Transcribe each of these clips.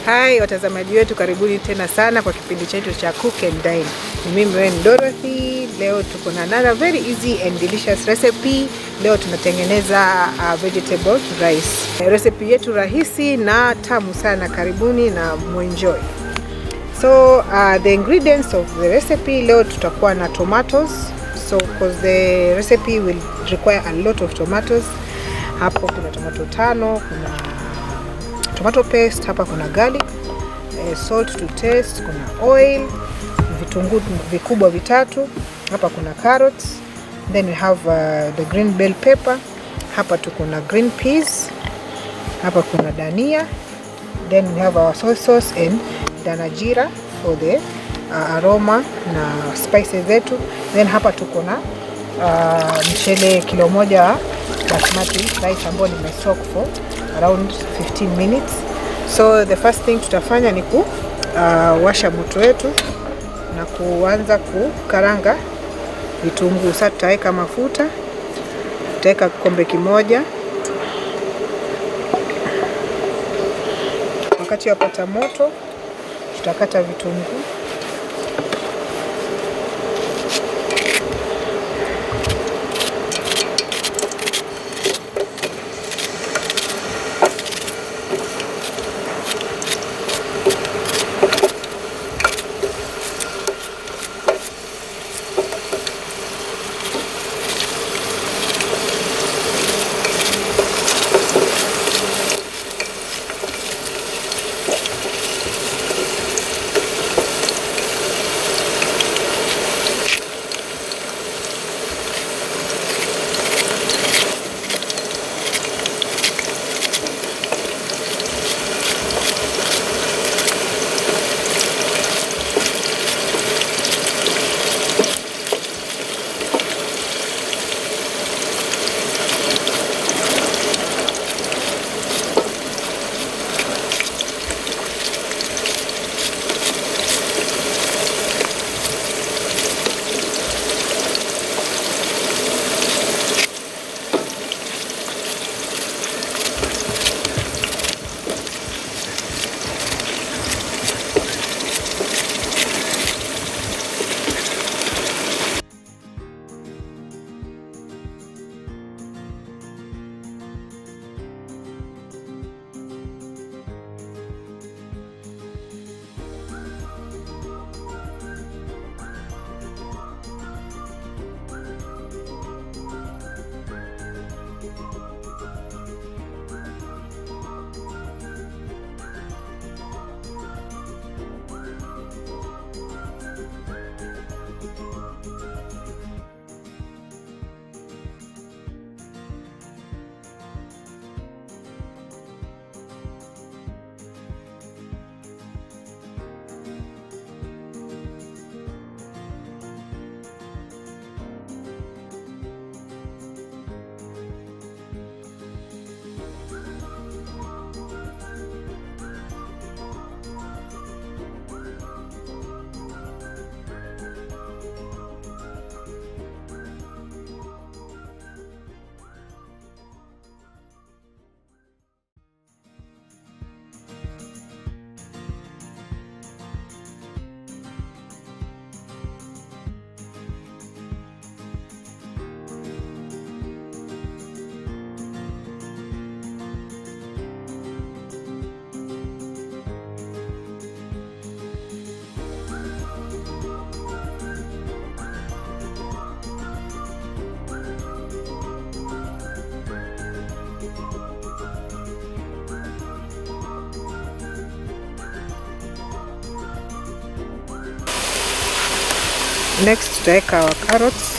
Hai watazamaji wetu, karibuni tena sana kwa kipindi chetu cha Cook and Dine. Ni mimi wenu Dorothy. Leo tuko na another very easy and delicious recipe. Leo tunatengeneza vegetable rice. Recipe yetu rahisi na tamu sana. Karibuni na muenjoy. So the ingredients of the recipe, leo tutakuwa na tomatoes. So because the recipe will require a lot of tomatoes. Hapo kuna tomato tano, kuna tomato paste, hapa kuna garlic, salt to taste, kuna oil, vitunguu vikubwa vitatu, hapa kuna carrots, then we have the green bell pepper, hapa tuko na green peas, hapa kuna dania, then we have our soy sauce and danajira for the aroma na spices zetu. Then hapa tuko na mchele kilo moja basmati rice ambao nimesoak for around 15 minutes. So the first thing tutafanya ni ku washa moto wetu na kuanza kukaranga vitunguu. Sasa tutaweka mafuta, tutaweka kikombe kimoja. Wakati wapata moto, tutakata vitunguu. Next tutaweka our carrots.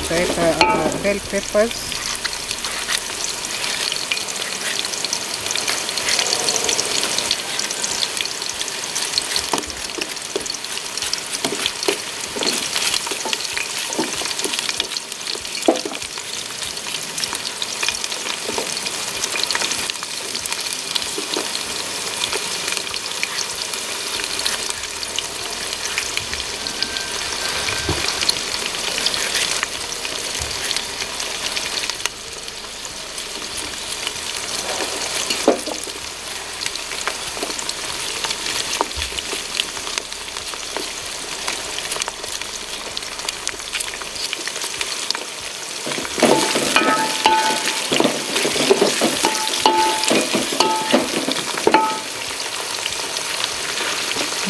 Tutaweka bell peppers.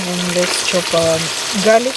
And let's chop our garlic.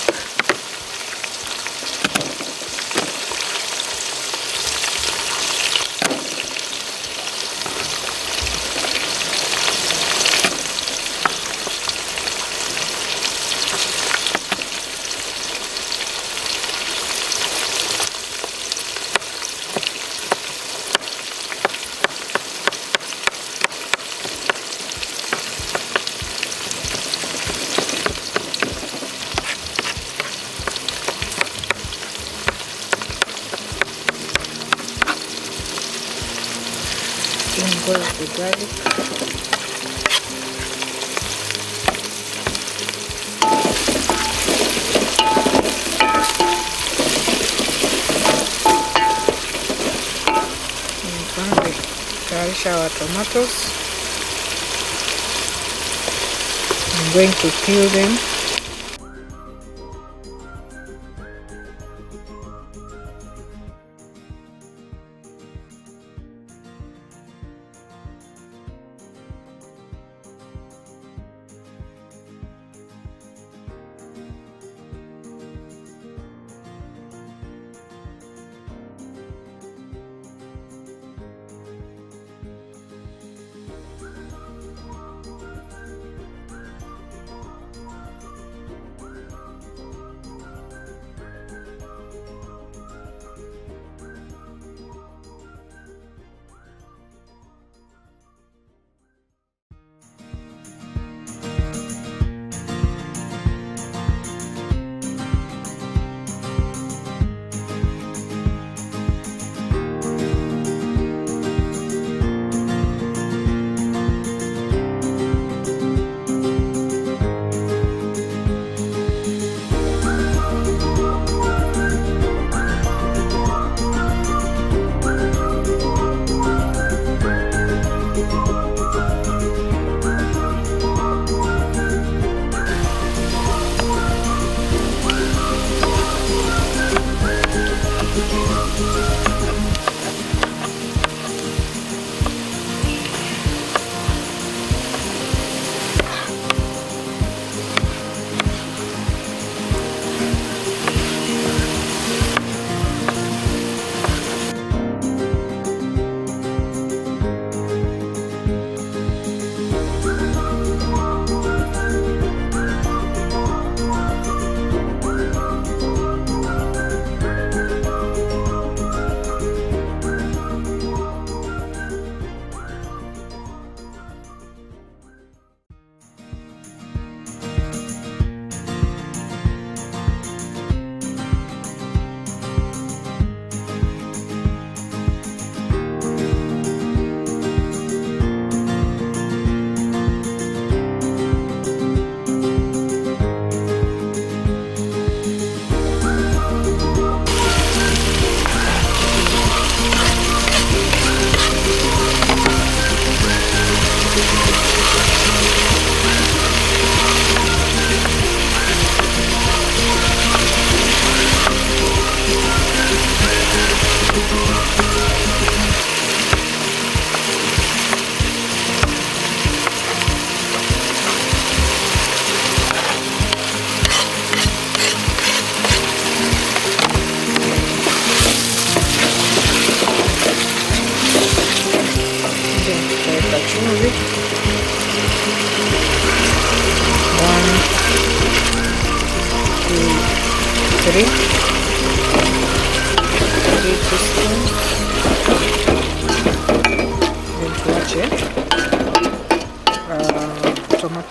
In goes the garlic. And tayarisha our tomatoes. I'm going to peel them.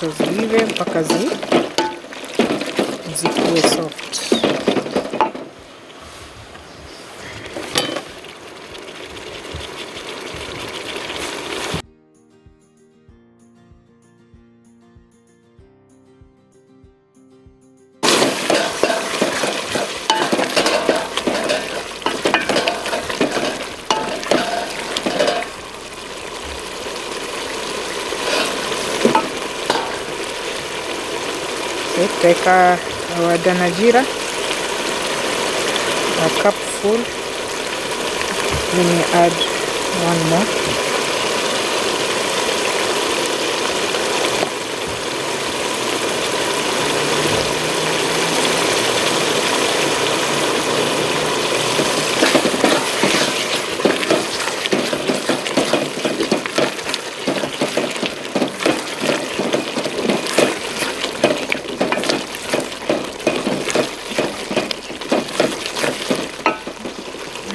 Tomato ziive mpaka zikuwe soft. Tutaweka our dana jeera, a cup full. Let me add one more.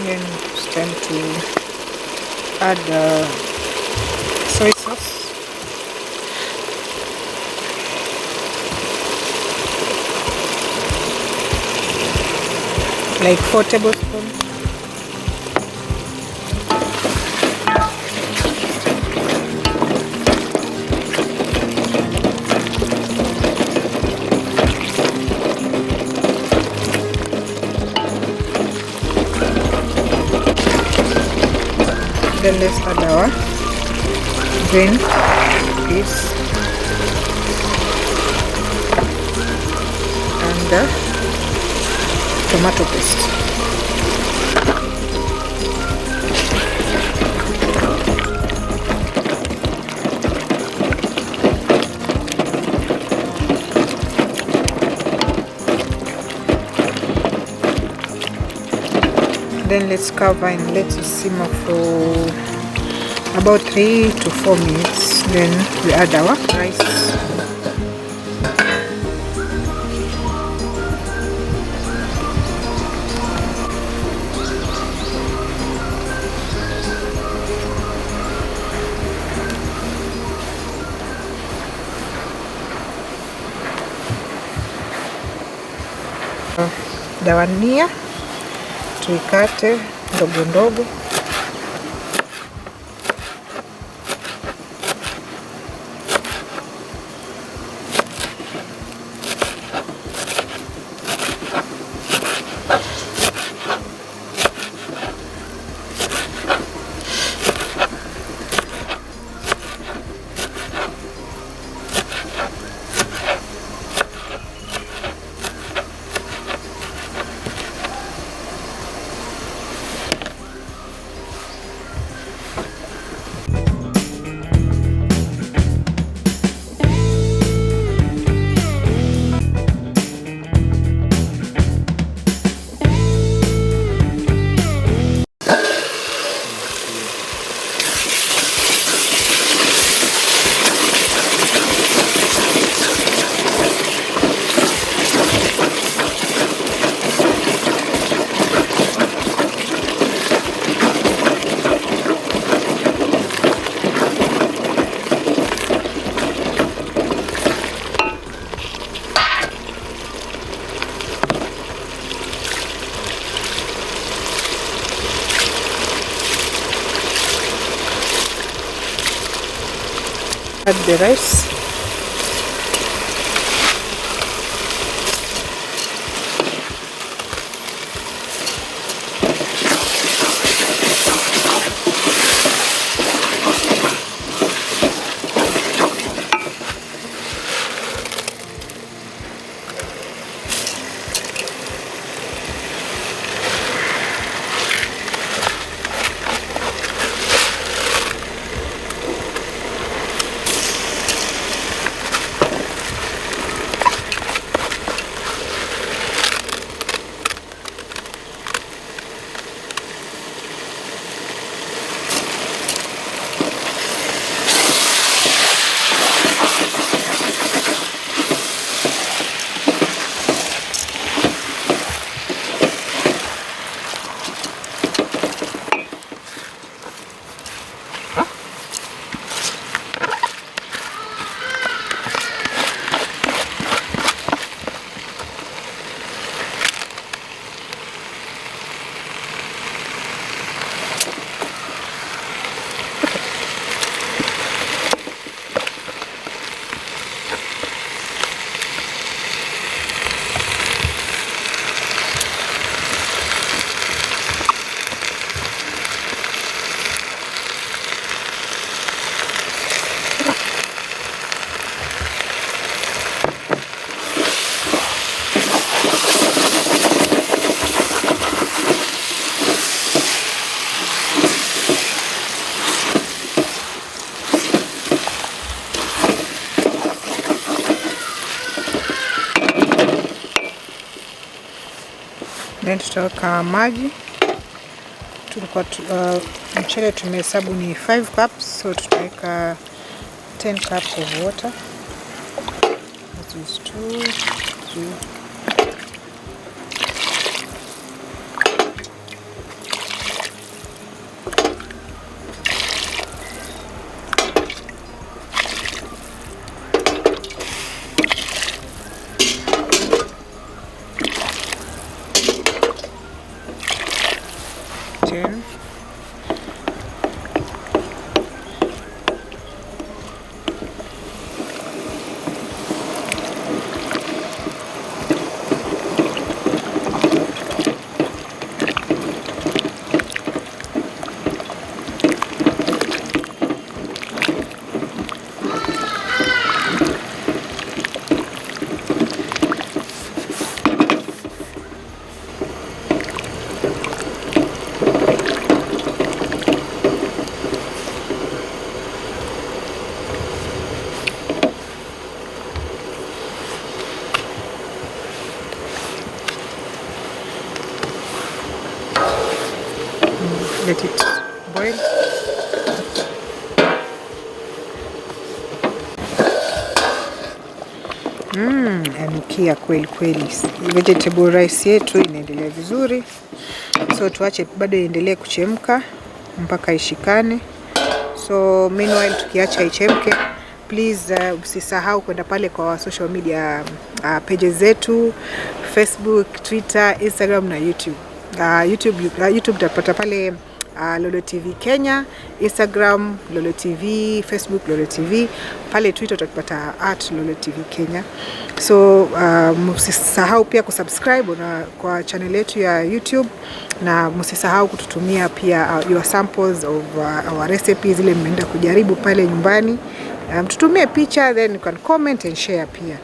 Then it's time to add the soy sauce. Like 4 tablespoons. Then let's add our green peas and the tomato paste. Then let's cover and let it simmer for about 3 to 4 minutes. Then we add our rice. Dania tuikate ndogo ndogo. Add the rice. Then tutaweka maji. Tulikuwa mchele tumehesabu ni 5 cups, so tutaweka 10 cups of water. That is 2, 3. 10. Let it boil. Yanukia kweli kweli. Vegetable rice yetu inaendelea vizuri. So tuache bado iendelee kuchemka mpaka ishikane. So meanwhile tukiacha ichemke, please usisahau kwenda pale kwa social media pages zetu, Facebook, Twitter, Instagram na YouTube. YouTube utapata pale Lolo TV Kenya, Instagram Lolo TV, Facebook Lolo TV, pale Twitter utapata @LoloTV Kenya. So msisahau pia kusubscribe na kwa channel yetu ya YouTube, na msisahau kututumia pia your samples of our recipes zile mmeenda kujaribu pale nyumbani. Tutumie picha, then you can comment and share pia.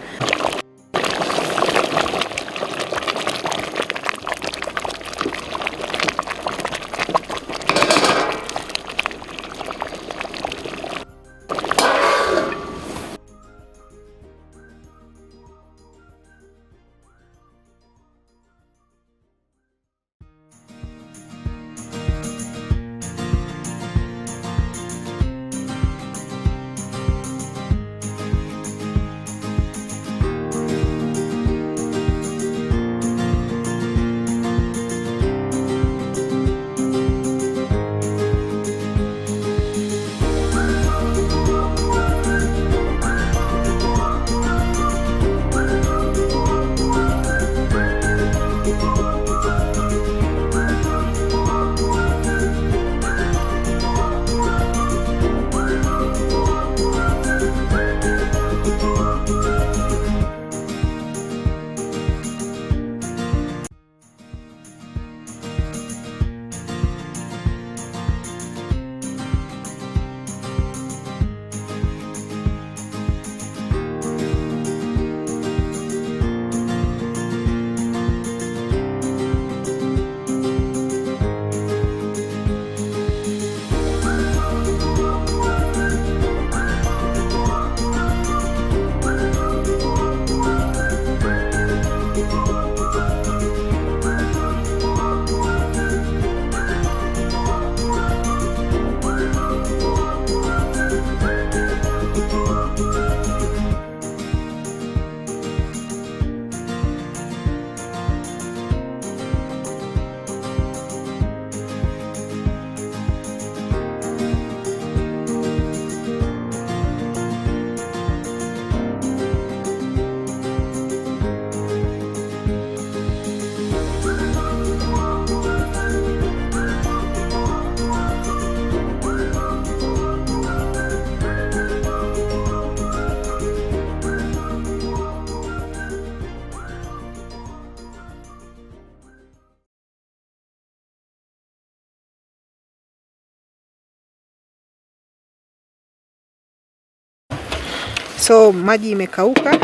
So maji imekauka,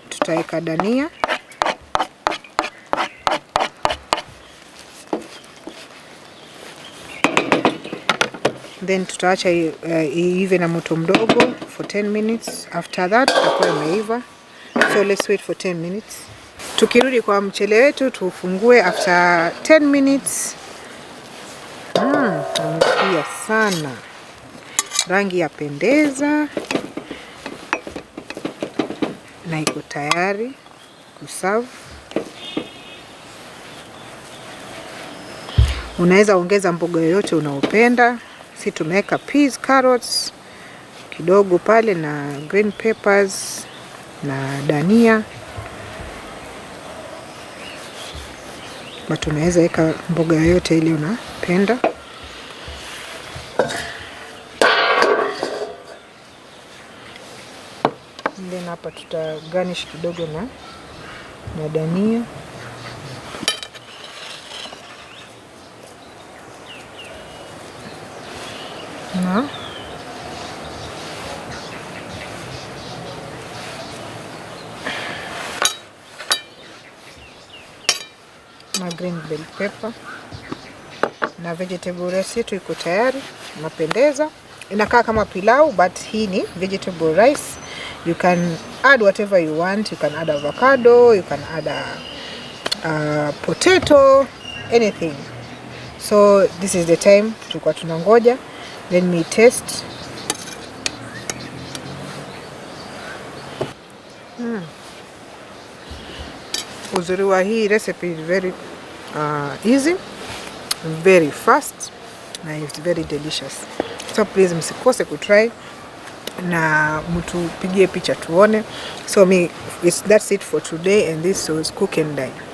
tutaweka dania. Then tutaacha iive na moto mdogo for 10 minutes. After that itakuwa imeiva. So let's wait for 10 minutes. Tukirudi kwa mchele wetu tuufungue after 10 minutes. Nanukia sana, rangi yapendeza na iko tayari kuserve. Unaweza ongeza mboga yoyote unaopenda. Si tumeweka peas, carrots kidogo pale na green peppers na dania, but unaweza weka mboga yoyote ile unapenda. And then hapa tuta garnish kidogo na dania. Na green bell pepper na vegetable rice yetu iko tayari, inapendeza. Inakaa kama pilau but hii ni vegetable rice. You can add whatever you want. You can add avocado, you can add a potato, anything. So this is the time tulikuwa tunangoja. Let me taste. Uzuri wa hii recipe is very easy, very fast na it's very delicious. So please msikose kutry na mtupigie picha tuone. So that's it for today, and this was Cook and Dine.